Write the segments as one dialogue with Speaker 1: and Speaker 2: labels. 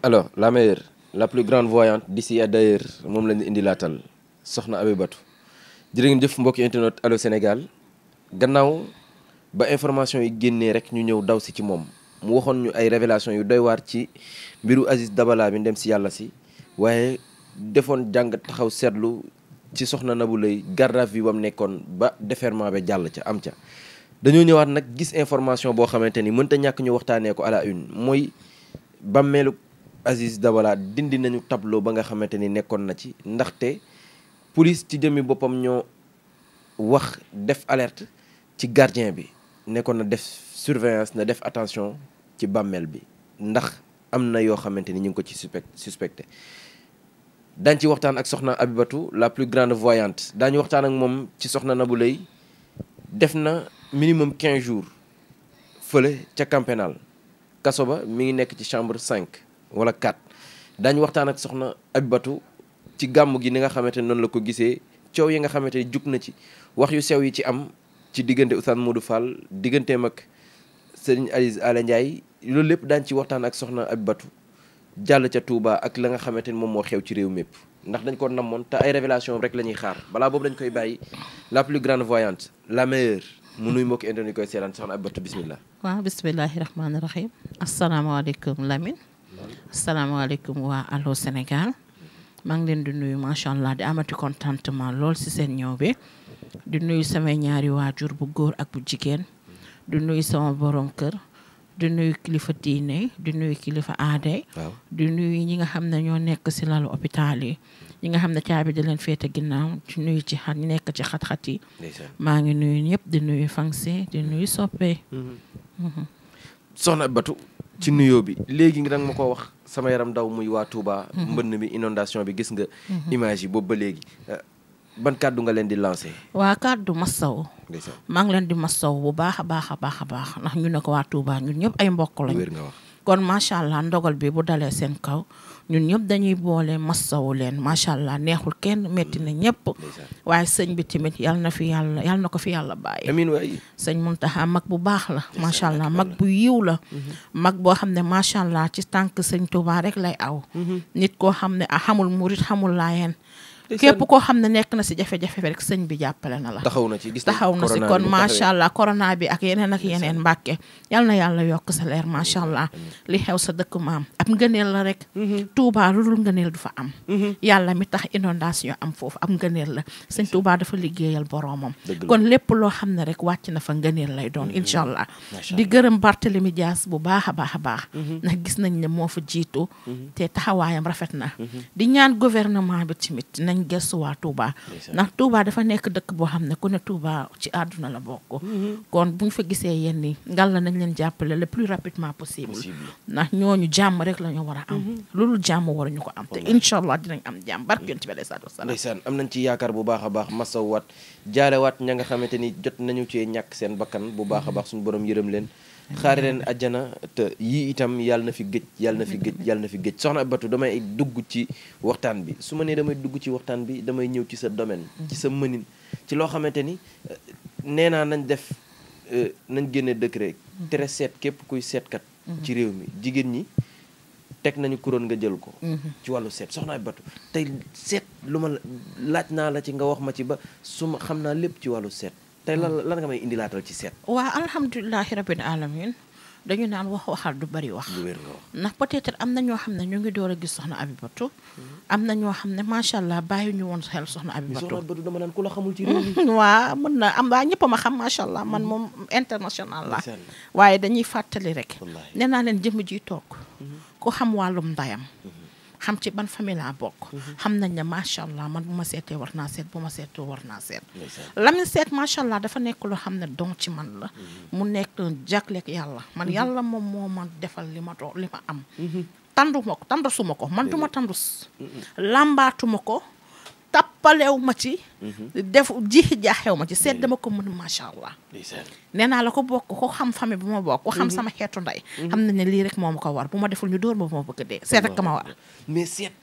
Speaker 1: alors la meilleure la plus grande voyante d'ici et d'ailleurs moom la ñu indi laatal soxna Abibatou jërë ngeen jëf mbokki internet Allô Sénégal gannaaw ba information yi génnee rek ñu ñëw daw si ci moom mu waxoon ñu ay révélation yu doy waar ci mbiru Aziz Dabala bi ndem si yàlla si waaye defoon jàng taxaw seetlu ci soxna Nabou Leye garde à vue bam nekkoon ba déferment ba jàll ca am ca dañoo ñëwaat nag gis information boo xamante ni mënta ñàkk ñu waxtaanee ko à la une mooy bàmmeelu Aziz Dabala dindi nañu tableau ba nga xamante ni nekkoon na ci ndaxte police ci jëmmi boppam ñoo wax def alerte ci gardien bi nekkoon na def surveillance na def attention ci bàmmeel bi ndax am na yoo xamante ni ñu ngi ko ci suspecté dañ ci waxtaan ak soxna Abibatou la plus grande voyante daañu waxtaan ak moom ci soxna Nabou Leye def na minimum 15 jours fële ca camp pénal kaso ba mi ngi nekk ci chambre 5 wala 4 daañu waxtaan ak soxna Abibatou ci gàmm gi ni nga xamante ne noonu la ko gisee coow yi nga xamante ni jug na ci wax yu sew yi ci am ci diggante Oustaz Modou Fall digganteem ak Serigne Aziz Aly Ndiaye loolu lépp daañu ci waxtaan ak soxna Abibatou jàll ca Touba ak la nga xamante ni moom moo xew ci réew mépp ndax dañ ko namoon te ay révélation rek la ñuy xaar balaa boobu dañ koy bàyyi la plus grande voyante la meilleure mu nuy mbokki internet yi koy seetaan soxna Abibatou bismillah.
Speaker 2: waaw bismillahi rahmaani rahim asalaamaaleykum Lamine asalaamaaleykum waa Allô Sénégal maa ngi leen di nuyu macha allah di amati contentement lool si seen ñëw bi di nuyu samay ñaari waajur bu góor ak bu jigéen di nuyu sama borom kër di nuyu kilifa diine di nuyu kilifa aade di nuyu ñi nga xam ne ñoo nekk si lalu hôpital yi ñi nga xam ne caabi di leen féete ginnaaw di nuyu ci xat ñi nekk ci xat-xat yi maa ngi nuyu ñëpp di nuyu fansi di nuyu soppee
Speaker 1: soxna Abibatou ci nuyoo bi léegi ngi danga ma ko wax sama yaram daw muy waa Touba mbënn bi inondation bi gis nga image yi boobu ba léegi ban kàddu nga leen di lancé
Speaker 2: waa kàddu masaw maa ngi leen di masaw bu baax a baax a baax a baax ndax ñu ne ko waa Touba ñun ñëpp ay mbokk lañu
Speaker 1: wér nga wax
Speaker 2: kon macha allah ndogal bi bu dalee seen kaw ñun ñëpp dañuy boole masawu leen macha allah neexul kenn metti na ñëpp waaye sëñ bi tamit yal na ko fi yàlla bàyyi
Speaker 1: amiin waay
Speaker 2: sëñ Muntaxa mag bu baax la macha allah mag bu yiw la mag boo xam ne macha allah ci tànk sëñ Touba rek lay aw nit koo xam ne xamul murit xamul laayeen képp koo xam ne nekk na si jafe-jafe rek sëñ bi jàppale na la
Speaker 1: taxaw na ci gis
Speaker 2: taxaw na si kon macha allah corona bi ak yeneen mbàkke yal na yàlla yokk sa leer macha allah li xew sa dëkk maam ab ngëneel la rek Touba lu dul ngëneel du fa am yàlla mi tax inondation am foofu ab ngëneel la sëñ Touba dafa liggéeyal boroomam kon lépp loo xam ne rek wàcc na fa ngëneel lay doon incha allah di gërëm Barthélemy Dias bu baax a baax a baax ndax gis nañ ne moo fa jiitu te taxawaayam rafet na di ñaan gouvernement bi tamit nañ gëstu waa Touba ndax Touba dafa nekk dëkk boo xam ne ku ne Touba ci àdduna la bokk kon bu ñu fa gisee yenn yi ngal la nañ leen jàppale le plus rapidement possible ndax ñooñu jàmm rek la ñu war a am loolu jàmm waruñu ko am te incha allah dinañ am jàmm barke yonent bi alayhi salaatu wasalaam
Speaker 1: ndeysaan am nañ ci yaakaar bu baax a baax masawaat jaalewaat ña nga xamante ni jot nañu cee ñàkk seen bakkan bu baax a baax suñu borom yërëm leen xaari leen àjjana te yii itam yàlla na fi gëj yàlla na fi gëj soxna Abibatou damay dugg ci waxtaan bi su ma nee damay dugg ci waxtaan bi damay ñëw ci sa domaine ci sa mënin ci loo xamante ni nee naa nañ def nañ génne décret tere seet képp kuy seetkat ci réew mi jigéen ñi teg nañu kuroon nga jël ko ci wàllu seet soxna Abibatou tey seet lu ma laaj naa la ci nga wax ma ci ba su ma xam naa lépp ci wàllu seet tey lan nga may indilaatal ci seet
Speaker 2: waa alhamdulilahi rabbil alamin dañu naan waxal du bari wax ndax peut-être am na ñoo xam ne ñu ngi door a gis soxna Abibatou am na ñoo xam ne macha allah bàyyi ñu woon xel soxna Abibatou
Speaker 1: dama naan ku la xamul ci réew mi
Speaker 2: waa mën na am waa ñëpp ma xam macha allah man moom international la waaye dañuy fàttali rek nee naa leen jëmm ji toog ku xam wàllum ndayam xam ci ban famille laa bokk xam nañ ne macha allah man bu ma seetee war naa seet bu ma seetoo war naa seet Lamine seet macha allah dafa nekk loo xam ne don ci man la mu nekk jagleeg yàlla man yàlla moom moo ma defal li ma am tandusuma ko man duma tandus lambaatuma ko tappalew ma ci def jiixi jaaxew ma ci seet dama ko mën macha allah nee naa la ko bokk ko xam famille bu ma bokk ko xam sama xeetu nday xam na ne lii rek moo ma ko war bu ma deful ñu dóor ma bu ma bëgg dee seet rek ma war
Speaker 1: mais seet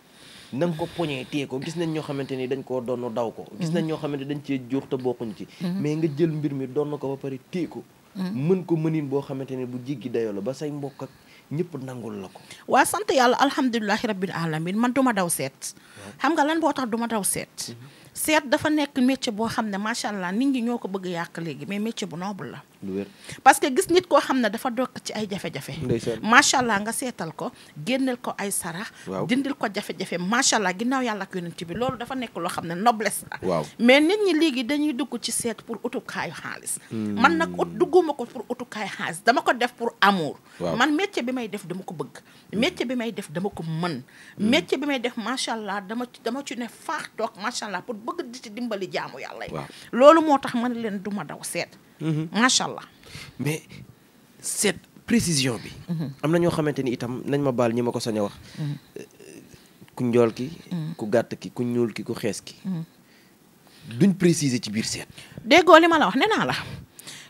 Speaker 1: na nga ko poñee téye ko gis nañ ñoo xamante ni dañ koo doon daw ko gis nañ ñoo xamante dañ cee juux te bokkuñ ci mais nga jël mbir mi doon ko ba pare téye ko mën ko mënin boo xamante ne bu jiggi dayoo la ba say mbokk ak ñëpp nangul la ko.
Speaker 2: waa sant yàlla alhamdulilahi rabbil alamin man duma daw seet. xam nga lan boo tax duma daw seet. seet dafa nekk métier boo xam ne macha allah nit ñi ñoo ko bëgg yàq léegi mais métier bu noble la.
Speaker 1: lu wér
Speaker 2: parce que gis nit koo xam ne dafa dokk ci ay jafe-jafe. macha allah nga seetal ko génneel ko ay sarax. dindil ko jafe-jafe macha allah ginnaaw yàlla ak yonent bi loolu dafa nekk loo xam ne noblesse la.
Speaker 1: waaw
Speaker 2: mais nit ñi léegi dañuy dugg ci seet pour utukaayu xaalis. man nag dugguma ko pour utukaayu xaalis dama ko def pour amour. man métier bi may def dama ko bëgg. métier bi may def dama ko mën. métier bi may def macha allah dama ci ne faax toog macha allah pour bëgg di ci dimbali jaamu yàlla yi. loolu moo tax man leen duma daw seet. macha allah.
Speaker 1: mais seet précision bi. am na ñoo xamante ni itam nañ ma baal ñi ma ko sañ a wax. ku njool ki. ku gàtt ki ku ñuul ki ku xees ki. duñ préciser ci biir seet.
Speaker 2: déggoo li ma la wax nee naa la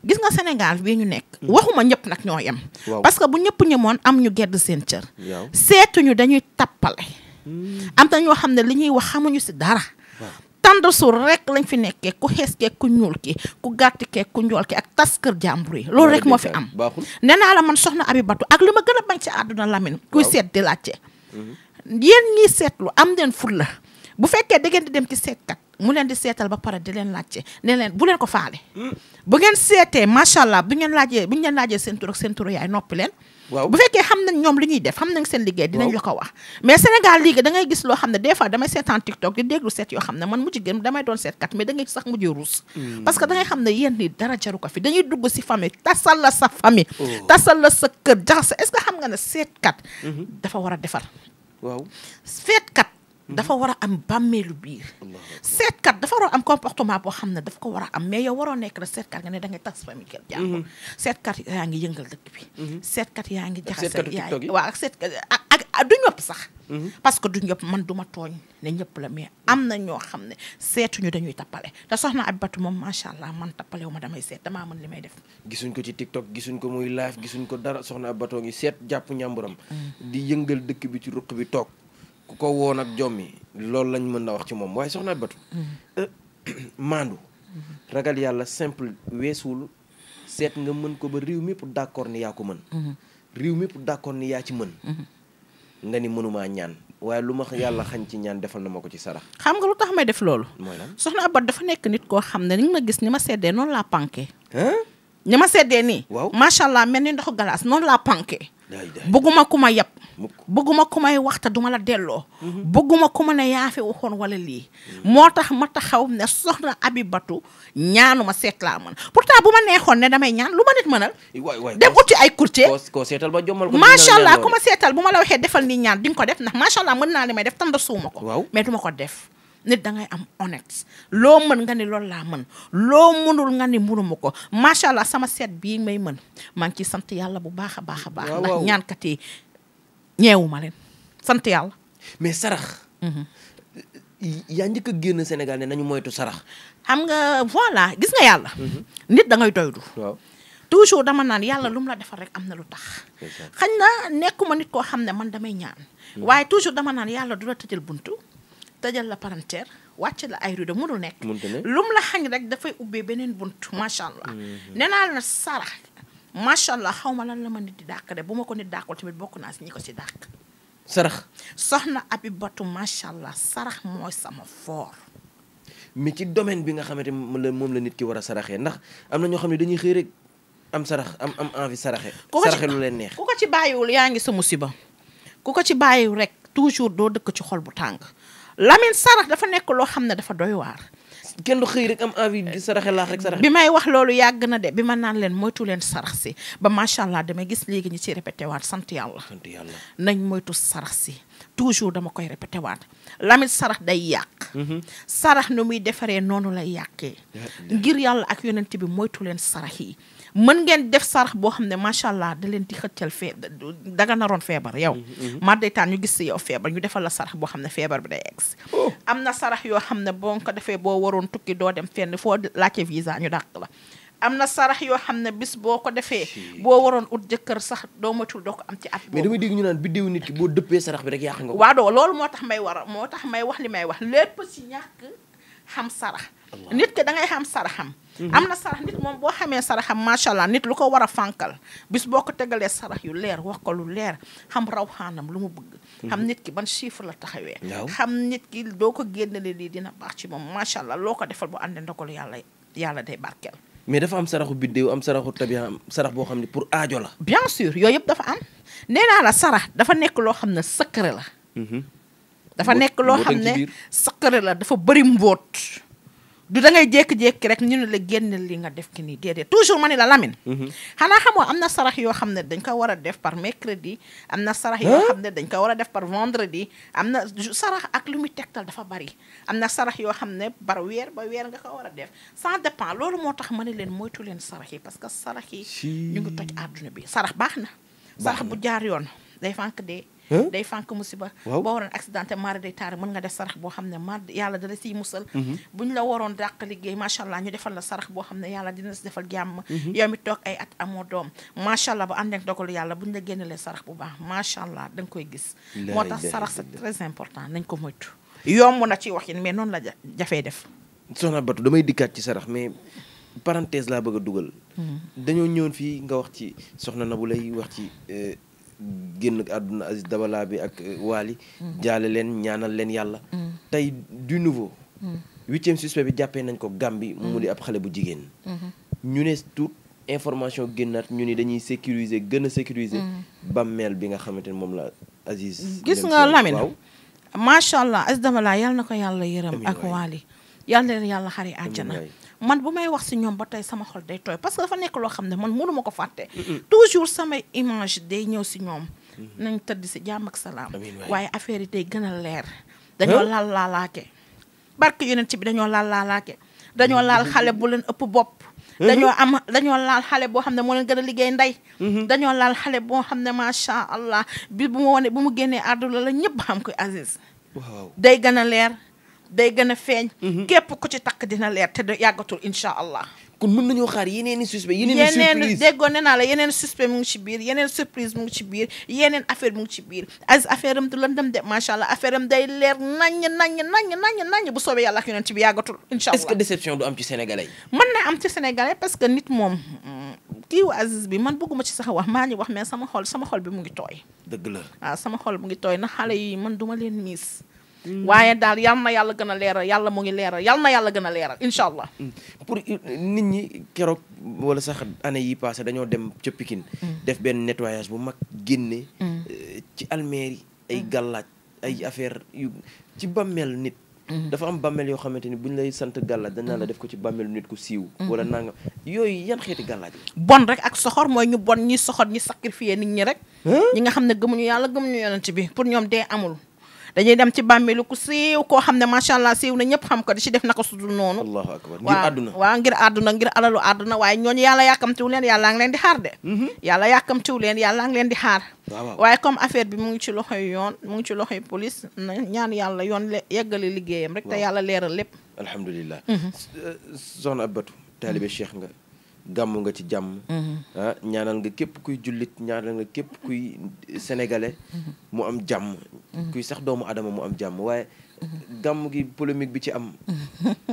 Speaker 2: gis nga Sénégal bii ñu nekk. waxuma ñëpp nag ñoo yem. parce que bu ñëpp ñemoon am ñu gedd seen cër. seetuñu dañuy tappale. am na ñoo xam ne li ñuy wax xamuñu si dara. tàndasul rek lañ fi nekkee ku xees kee ku ñuul ki ku gàtt kee ku njool ki ak tas kër jàmbur yi loolu rek moo fi am. nee naa la man soxna Abibatu ak li ma gën a bañ ci àdduna Lamine. kuy seet di laajte. yéen ñiy seetlu am leen fulla bu fekkee da ngeen di dem ci seetkat mu leen di seetal ba pare di leen laajte ne leen bu leen ko faale. bu ngeen seetee macha allah bu ngeen laajee seen tur ak seen tur yaay noppi leen. bu fekkee xam nañ ñoom li ñuy def xam nañ seen liggéey dinañ la ko wax. mais Sénégal léegi da ngay gis loo xam ne des fois damay seetaan TikTok di déglu seet yoo xam ne man mujj gën damay doon seetkat mais da ngay sax mujj ruus. parce que da ngay xam ne yéen ni dara jaru ko fi dañuy dugg si famille tasal la sa famille. tasal la sa kër jaxase est-ce que xam nga ne seetkat. dafa war a defar. seetkat dafa war a am bàmmeelu biir. seetkat dafa war a am comportement boo xam ne daf ko war a am mais yow waroo nekk rek seetkat nga ne da ngay tas famille kër jàmbur. seetkat yaa ngi yëngal dëkk bi. seetkat yaa ngi jaxase waaw ak seetkat ak du ñëpp sax. parce que du ñëpp man du ma tooñ ne ñëpp la mais am na ñoo xam ne seetuñu dañuy tappale te soxna Abibatu moom macha allah man tappale wu ma damay seet damaa mën li may def.
Speaker 1: gisuñ ko ci TikTok gisuñ ko muy live gisuñ ko dara soxna Abibatu ngi seet jàpp ñàmburam. di yëngal dëkk bi ci ruq bi toog. ku ko woon ak jommi loolu lañ mën na wax ci moom waaye soxna Abibatu maandu ragal yàlla simple weesuwul seet nga mën ko ba réew mépp d'accord ni yaa ko mën réew mépp d'accord ni yaa ci mën nga ni mënumaa ñaan waaye lu ma yàlla xañ ci ñaan defal na ma ko ci sarax.
Speaker 2: xam nga lu tax may def loolu
Speaker 1: mooy lan
Speaker 2: soxna Abibatu dafa nekk nit koo xam ne ni nga ma gis ni ma seddee noonu laa pankee ni ma seddee nii macha allah mel ni ndoxu galaas noonu laa pankee bëgguma ku ma yab bëgguma ku may waxta duma la delloo bëgguma ku ma ne yaa fi waxoon wala lii moo tax ma taxaw ne soxna Abibatu ñaanuma seet laa mën pourtant bu ma neexoon ne damay ñaan lu ma nit mënal dem uti ay courtier
Speaker 1: koo seetal ba jommal ko
Speaker 2: macha allah ku ma seetal bu ma la waxee defal nii ñaan di nga ko def ndax macha allah mën naa li may def tanda suuma ko mais duma ko def nit da ngay am honnête loo mën nga ni loolu laa mën loo mënul nga ni mënuma ko macha allah sama seet bii may mën maa ngi ciy sant yàlla bu baax a baax a baax ndax ñaankat yi ñeewuma leen sant yàlla
Speaker 1: mais sarax yaa njëkk a génn Sénégal ne nañu moytu sarax
Speaker 2: xam nga voilà gis nga yàlla nit da ngay doydu toujours dama naan yàlla lu mu la defal rek am na lu tax xañ na nekkuma nit koo xam ne man damay ñaan waaye toujours dama naan yàlla du la tëjal buntu tëjal la palanteer wàcc la ay rideau mënul nekk lu mu la xañ rek dafay ubbee beneen buntu macha allah nee naa la sarax macha allah xaw ma lan la ma nit di dàq de bu ma ko nit dàqul tamit bokk naa si ñi ko si dàq
Speaker 1: sarax
Speaker 2: soxna Abibatu macha allah sarax mooy sama foor
Speaker 1: mais ci domaine bi nga xamante moom la nit ki war a saraxee ndax am na ñoo xam ne dañuy xëy rek am sarax am envie saraxe lu leen neex
Speaker 2: ku ko ci bàyyiwul yaa ngi sa musiba ku ko ci bàyyiwul rek toujours doo dëkk ci xol bu tàng Lamine sarax dafa nekk loo xam ne dafa doy waar
Speaker 1: kenn du xëy rek am envie di saraxe laax rek saraxe
Speaker 2: bi may wax loolu yàgg na de bi ma naan leen moytu leen sarax si ba macha allah damay gis léegi ñu ci répété waat sant yàlla nañ moytu sarax si toujours dama koy répété waat Lamine sarax day yàq sarax nu muy defaree noonu lay yàqee ngir yàlla ak yonent bi moytu leen sarax yi mën ngeen def sarax boo xam ne macha allah da leen di xëccal daga naroon feebar yow ma deytaan ñu gis si yow feebar ñu defal la sarax boo xam ne feebar bi day egsi am na sarax yoo xam ne boo ko defee boo waroon tukki doo dem fenn foo laajte visa ñu dàq la am na sarax yoo xam ne bis boo ko defee boo waroon ut jëkkër sax doo matul doo ko am ci at boobu
Speaker 1: mais damay dégg ñu naan biddewu nit ki boo dëppee sarax bi rek yàq nga ko
Speaker 2: waaw doo loolu moo tax may wax li may wax lépp si ñàkk xam sarax nit ki da ngay xam saraxam am na sarax nit moom boo xamee saraxam macha allah nit lu ko war a fànkal bis boo ko tegalee sarax yu leer wax ko lu leer xam raw xaanam lu mu bëgg. xam nit ki ban chiffre la taxawee. xam nit ki doo ko génnele lii dina baax ci moom macha allah loo ko defal bu àndee ndogalu yàlla day barkeel.
Speaker 1: mais dafa am saraxu biddéew am saraxu tabiya am sarax boo xam ne pour aajo la.
Speaker 2: bien sûr yooyu yëpp dafa am nee naa la sarax dafa nekk loo xam ne secret la. dafa nekk loo xam ne secret la dafa bëri mbóot. du da ngay jékki-jékki rek ñu ne la génneel li nga def ki nii déedéet toujours ma ne la Lamine. xanaa xamoo am na sarax yoo xam ne dañ ko war a def par mercredi. am na sarax yoo xam ne dañ ko war a def par vendredi. am na sarax ak lu muy tegtal dafa bari. am na sarax yoo xam ne par weer ba weer nga ko war a def ça dépend loolu moo tax ma ne leen moytu leen sarax yi parce que sarax yi ñu ngi toj àdduna bi sarax baax na. sarax bu jaar yoon day fànk dee. day fànk musiba boo waroon accidenté mari day taari mën nga def sarax boo xam ne yàlla dala siy musal buñ la waroon dàq liggéey macha allah ñu defal la sarax boo xam ne yàlla dina si defal jàmm yow mi toog ay at amoo doom macha allah ba ànd ak dogalu yàlla buñ la génnelee sarax bu baax macha allah da nga koy gis moo tax sarax c'est très important nañ ko moytu yomb na ci wax yi mais noonu la jafee def.
Speaker 1: soxna Batou damay dikkaat ci sarax mais parenthèse laa bëgg a dugal dañoo ñëwoon fii nga wax ci soxna Nabou Leye wax ci génn àdduna Aziz Dabala bi ak Wally jaale leen ñaanal leen yàlla tey du nouveau 8e suspect bi jàppee nañ ko Gambie mu di ab xale bu jigéen ñu ne toute information génnaat ñu ni dañuy sécuriser gën a sécuriser bàmmeel bi nga xamante ne moom la Aziz
Speaker 2: gis nga Lamine macha allah Aziz Dabala yàlla na ko yàlla yërëm ak Wally yàlla leen yàlla xari àjjana man bu may wax si ñoom ba tey sama xol day tooy parce que dafa nekk loo xam ne man mënu ma ko fàtte toujours samay image day ñëw si ñoom nañ tëdd si jàmm ak salaam waaye affaire yi day gën a leer dañoo laalaake barke yonent bi dañoo laalaake dañoo laal xale bu leen ëpp bopp dañoo laal xale boo xam ne moo leen gën a liggéey ndey dañoo laal xale boo xam ne macha allah bi bu mu génnee àdduna la ñëpp xam ko Aziz day gën a leer day gën a feeñ képp ku ci takk dina leer te yàggatul incha allah
Speaker 1: kon mën nañoo xaar yeneen i suspect yeneen surprise
Speaker 2: déggoo nee naa la yeneen suspect mu ngi ci biir yeneen surprise mu ngi ci biir yeneen affaire mu ngi ci biir Aziz affaire am du lëndëm de macha allah affaire am day leer naññ bu soobee yàlla ak yonent ci bi yàggatul incha allah
Speaker 1: est-ce que déception du am ci sénégalais
Speaker 2: mën na am ci sénégalais parce que nit moom kii wu Aziz bi man bëgguma ci sax wax maa ngi wax mais sama xol bi mu ngi tooy
Speaker 1: dëgg la
Speaker 2: waaw sama xol mu ngi tooy na xale yi man duma leen miis waaye daal yal na yàlla gën a leeral yàlla mu ngi leeral yal na yàlla gën a leeral incha allah.
Speaker 1: pour nit ñi keroog wala sax année yi passé dañoo dem ca Pikine def benn nettoyage bu mag génne ci almeer yi ay gàllaaj ay affaire yu ci bàmmeel nit dafa am bàmmeel yoo xamante ni buñ lay sant gàllaaj dañ naan la def ko ci bàmmeelu nit ku siiw wala nanga yooyu yan xeeti gàllaaj la
Speaker 2: bon rek ak soxor mooy ñu bon ñi soxor ñi sacrifier nit ñi rek ñi nga xam ne gëmuñu yàlla gëmuñu yonent bi pour ñoom dee amul dañuy dem ci bàmmeelu ku siiw koo xam ne macha allah siiw na ñëpp xam ko di ci def naka sudul noonu
Speaker 1: allahu akbar ngir àdduna
Speaker 2: waaw ngir àdduna ngir alalu àdduna waaye ñooñu yàlla yàkkamtiwu leen yàlla ngi leen di xaar de yàlla yàkkamtiwu leen yàlla ngi leen di xaar waaye comme affaire bi mu ngi ci loxoy yoon mu ngi ci loxoy police na ñaan yàlla yoon yeggale liggéeyam rek te yàlla leeral lépp
Speaker 1: alhamdulilah soxna Abatou taalibe cheikh nga gàmmu nga ci jàmm ñaanal nga képp kuy jullit ñaanal nga képp kuy sénégalais mu am jàmm kuy sax doomu adama mu am jàmm waaye gàmm gi polémique bi ci am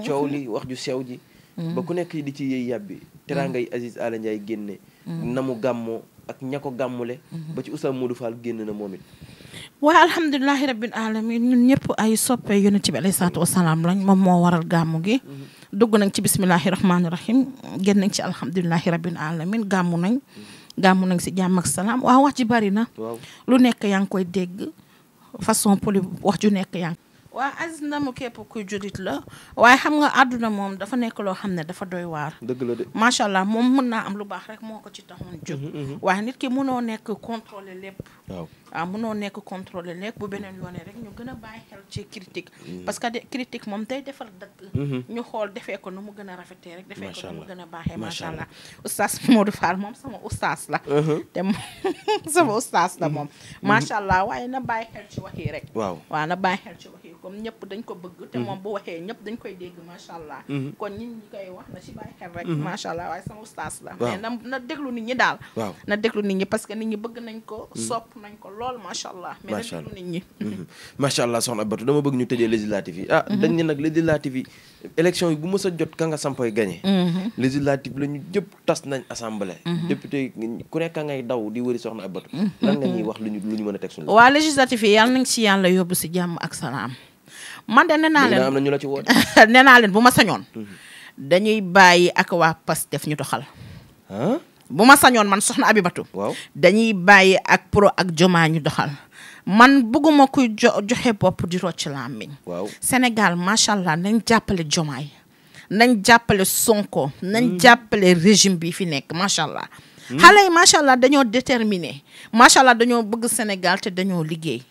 Speaker 1: coow li wax ju sew ji ba ku nekk di ci yëy yàbbi teraangay Aziz Aly Ndiaye génne na mu gàmmoo ak ña ko gàmmule ba ci Oustaz Modou Fall génn na moom it
Speaker 2: waaye alhamdulilahi rabbil alamin ñun ñëpp ay soppe yonent bi alayhi salaatu wasalaam lañ moom moo waral gàmmu gi dugg nañ ci bismillahi rahmaani rahim génn nañ ci alhamdulilahi rabbil alamin gàmmu nañ si jàmm ak salaam waaw wax ji bari na lu nekk yaa ngi koy dégg façon poli wax ju nekk yaa ngi waaw Aziz Ndamou képp kuy julit la waaye xam nga àdduna moom dafa nekk loo xam ne dafa doy waar
Speaker 1: dëgg la de
Speaker 2: macha allah moom mën naa am lu baax rek moo ko ci taxoon jóg waaye nit ki mënoo nekk contrôler lépp waaw mënoo nekk contrôler lépp bu beneen yoone rek ñu gën a bàyyi xel ci critique parce que critique moom day defar dëkk ñu xool defee ko nu mu gën a rafetee rek defee ko nu mu gën a baaxee macha allah oustaz Modou Fall moom sama oustaz la te sama oustaz la moom macha allah waaye na bàyyi xel ci wax yi rek waaw na bàyyi xel ci wax yi comme ñëpp dañ ko bëgg te moom bu waxee ñëpp dañ koy dégg macha allah kon ñi koy wax na ci bàyyi xel rek macha allah waaye sama oustaz la mais na déglu nit ñi daal na déglu nit ñi parce que nit ñi bëgg nañ ko sopp nañ ko lool macha allah mais na déglu nit ñi
Speaker 1: macha allah soxna Abatou dama bëgg ñu tëjee législative yi dañ ne nag législative yi élection yi bu mës a jot ka nga sampoy gagné. législative la ñu jëpp tas nañ assemblée. député ku nekk ngay daw di wëri soxna Abibatou. lan nga ñuy wax lu ñu mën a teg suñu.
Speaker 2: waa législative yi yàlla nañ si yàlla yóbbu si jàmm ak salaam. man de nee naa leen
Speaker 1: am na ñu la ci woote.
Speaker 2: nee naa leen bu ma sañoon. dañuy bàyyi ak waa Pastef ñu doxal. bu ma sañoon man soxna Abibatou.
Speaker 1: waaw
Speaker 2: dañuy bàyyi ak pro ak Diomaye ñu doxal. man bëgguma kuy joxe bopp di rocc làmmiñ.
Speaker 1: waaw
Speaker 2: Sénégal macha allah nañ jàppale Diomaye nañ jàppale Sonko nañ jàppale régime bi fi nekk macha allah. xale yi macha allah dañoo déterminé macha allah dañoo bëgg Sénégal te dañuy liggéey.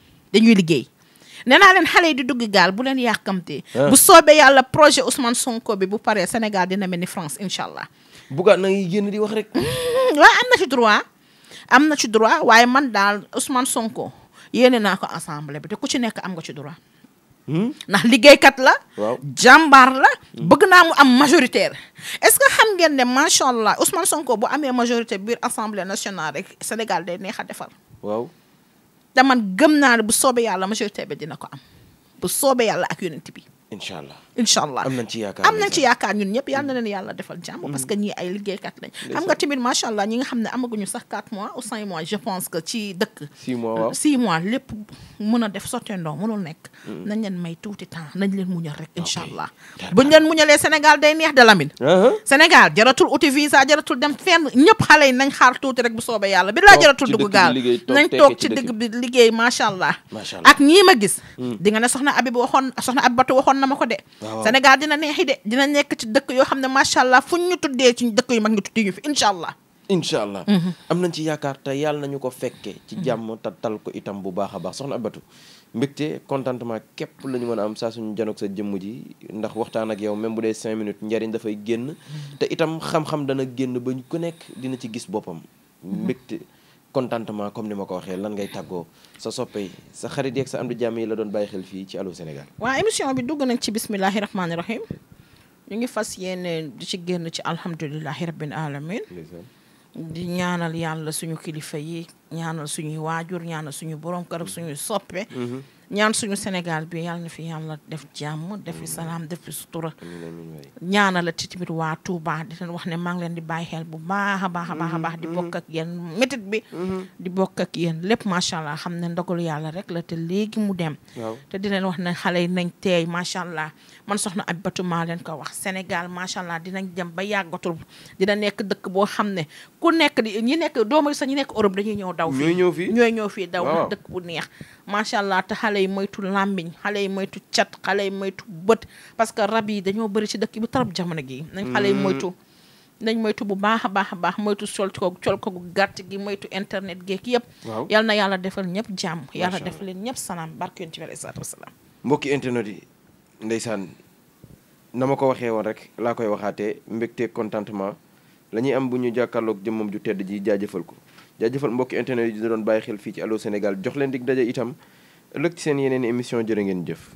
Speaker 2: nee naa leen xale yi di dugg gaal bu leen yàkkamtee. bu soobee yàlla projet Ousmane Sonko bi bu paree Sénégal dina mel ni France incha allah.
Speaker 1: Bougane na ngi génn di wax rek.
Speaker 2: waaw am na ci droit waaye man daal Ousmane Sonko. yéene naa ko assemblée bi te ku ci nekk am nga ci droit. ndax liggéeykat la.
Speaker 1: waaw
Speaker 2: jàmbaar la. bëgg naa mu am majoritaire. est-ce que xam ngeen ne macha allah Ousmane Sonko bu amee majorité biir assemblée nationale rek Sénégal day neex a defar.
Speaker 1: waaw.
Speaker 2: te man gëm naa ne bu soobee yàlla majorité bi dina ko am bu soobee yàlla ak yonent bi.
Speaker 1: incha allah
Speaker 2: am
Speaker 1: nañ ci yaakaar
Speaker 2: ñun ñëpp yal na leen yàlla defal jàmm. parce que ñii ay liggéeykat lañ. xam nga tamit macha allah ñi nga xam ne amaguñu sax 4 mois ou 5 mois je pense que ci dëkk.
Speaker 1: 6 mois waaw
Speaker 2: 6 mois lépp mën a def sotteendoo mënul nekk. nañ leen may tuuti temps nañ leen muñal rek incha allah. buñ leen muñalee Sénégal day neex de Lamine. Sénégal jaratul uti visa jaratul dem fenn ñëpp xale yi nañ xaar tuuti rek bu soobee yàlla bi laa jaratul dugg gaal nañ toog ci dëgg bi liggéey macha allah. ak ñii ma gis. di nga ne soxna Abibatou waxoon na ma ko de. Sénégal dina neexi de dina nekk ci dëkk yoo xam ne macha allah fu ñu tuddee ci dëkk yu mag ñu tuddee ñu fi incha allah.
Speaker 1: am nañ ci yaakaar te yàlla nañu ko fekkee ci jàmm te tal ko itam bu baax a baax soxna Abibatou mbégte contentement képp la ñu mën a am saa suñu janoog sa jëmm ji ndax waxtaan ak yow même bu dee 5 minutes njariñ dafay génn te itam xam-xam dana génn ba ku nekk dina ci gis boppam mbégte contentement comme ni ma ko waxee lan ngay tàggoo sa soppe yi sa xarit yeeg sa am di jàmm yi la doon bàyyi xel fii ci Allô Sénégal.
Speaker 2: waaw émission bi dugg nañ ci bismillahi rahmaani rahim ñu ngi fas yéene di ci génn ci alhamdulilahi rabbil alamin di ñaanal yàlla suñu kilifa yi ñaanal suñuy waajur ñaanal suñu borom kër ak suñuy soppe ñaan suñu Sénégal bi yàlla na fi yàlla def jàmm def fi salaam def fi sutura ñaanal ci tamit waa Touba di leen wax ne maa ngi leen di bàyyi xel bu baax a baax di bokk ak yéen métit bi di bokk ak yéen lépp macha allah xam ne ndogalu yàlla rek la te léegi mu dem te di leen wax ne xale yi nañ teey macha allah man soxna Abibatou maa leen ko wax Sénégal macha allah dinañ dem ba yàggatul dina nekk dëkk boo xam ne ku nekk di ñi nekk doomu sax ñi nekk Europe dañuy ñëw daw fii ñooy ñëw fii daw ndax dëkk bu neex macha allah te xale yi moytu làmmiñ xale yi moytu cat xale yi moytu bët parce que rab yi dañoo bëri ci dëkk bi trop jamono gi nañ xale yi moytu bu baax a baax moytu col ko gu gàtt gi moytu internet geek yëpp yal na yàlla defal ñëpp jàmm yàlla defal leen ñëpp salaam barke yonent bi alayhi salaatu wasalaam
Speaker 1: mbokki internet yi ndeysaan na ma ko waxee woon rek laa koy waxaatee mbégte contentement la ñuy am bu ñu jàkkaarloog jëmmam ju tedd ji jaajëfal ko jaajëfal mbokki internet yi di doon bàyyi xel fii ci Allô Sénégal jox leen dig daje itam ëllëg ci seen yeneen émission jërë ngeen jëf